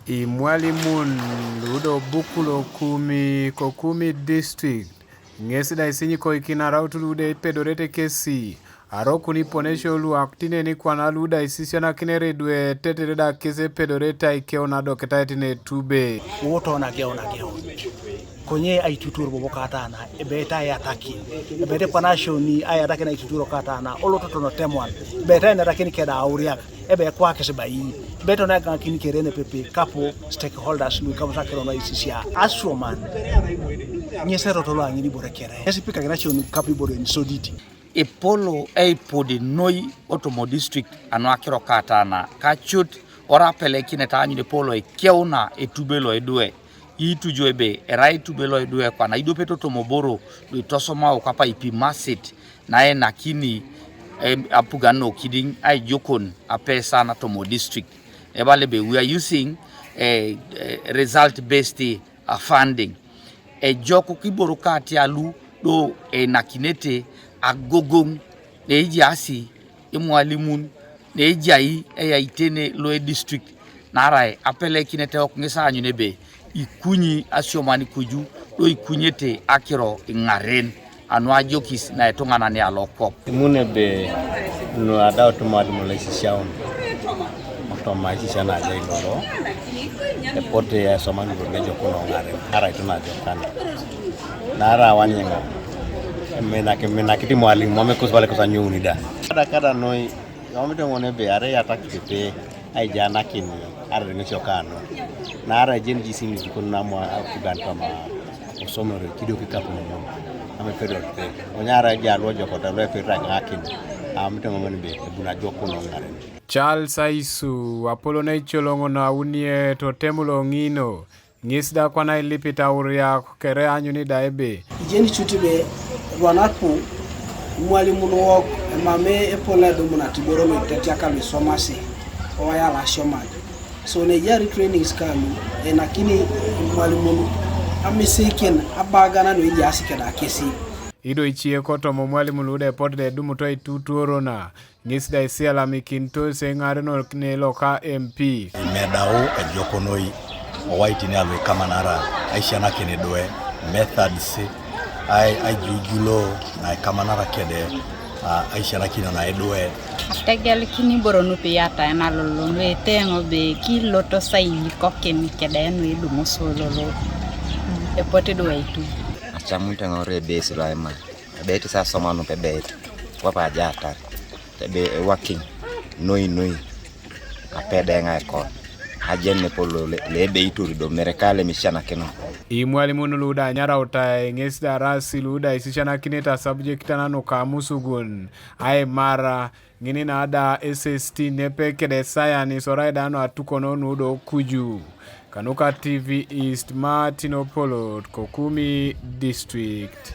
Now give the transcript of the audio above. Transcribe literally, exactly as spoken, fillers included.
Imwalimun ludo bukulo Kumi ko Kumi district ŋes da isinyikoikin araut lude ipedorete kesi arokun iponesio luak tineni kwana luda isisianakinere idwe tetere da kes epedorete aikeun adoketait ne Etube. Uwot ona geun ageun. Konye aitutuor bobo katana, ebeit ayatakin. Ebeit kwana asioni ayatakin aitutuor katana, olototon otemuan. Ebeit ainatakin keda auriak, ebe ekwakis bai. Ebeit ona egakin kere nepepe kapo stakeholders lu kapo sakero na isisia. Asuoman. Nyese rotolo angini bore kere. Nyese pika kena asioni kapo ibore ni soditi. Epolo eipudi noi otomo district anu akiro katana kacut ora apelekinet aanyun epolo ekeuna Etube lo idwe. Itujo ebe erai Etube lo idwe kwana idiopet otomo boro lu itosomao kapa ipimasit naenakini em, apugan nokidiŋ aijokon apesa natomo district. Ebala ebe we are using eh, eh, result based uh, funding. Ejok kiboro kati alu do einakinete agogoŋ neejaasi imwalimun neejai eyaitene lo edistrict naarai apelekinete ok ŋes aanyun ebe ikunyi asioman kuju do ikunyete akiro iŋaren anu ajokis na etuŋanan alokop. Imun ebe nu adaut mwalimu lo isisiaun toma isisia naajai lolo epote esoman ibore nejokuno ŋaren arai tu najokan naarai awanyiŋo eminaki eminakit mwalimu mam ekos bala ekos anyouni da kada kada noi yomit eŋon ebe arai iyatakit ebe aijanakin arereŋesio kanu naarai ejeni jisi ŋijikon namu apugan toma osomero kidio kikapun eŋon ama epedorete konye arai eja luojokota lueperit aiŋakin aamit eŋomon ebe ebuni ajokuno ŋaren. Charles Aisu apolon eicoloŋ nauniet otem loŋino ŋes da kwana ilipit auriak kere aanyuni da ebe. Ijeni cut ebe rwanapu imwalimun wok emame epol edumunat iboro luitetiak luisomasi owai alasioman so nejari trainings kalu enakini imwalimun amisikin abagana nuejaas keda kesi. Ido icie kotoma omwalimu luda epot da edumuto aitutuorona ŋes da isialamikintos eŋarenok ne loka M P. Imedau ejokonoi owaitin alu ikamanara aisianakin idwe methods ai- aijujulo na ikamanara kede a- aisianakin na idwe. Ategelikini iboro nupiata enalolo nueteŋo be kiloto sainyikokin kede nuiduŋoso lolo epote idwe aitu. Acamunit eŋaure ebeis loema ebeit sa asoma nupe ebeit kwap ajaatar ebe ewakiŋ noi noi apede eŋaikon ajen nepolo leebeitor do merekale misianakino. Imwalimun luda anyarautai ŋes darasi luda isisianakinete asabjekit ananukamusugun aimara ŋini nada S S T nepe kede sayanis orai da nuatukono nudo kuju. Kanuka T V East Martin Opolot Kokumi District.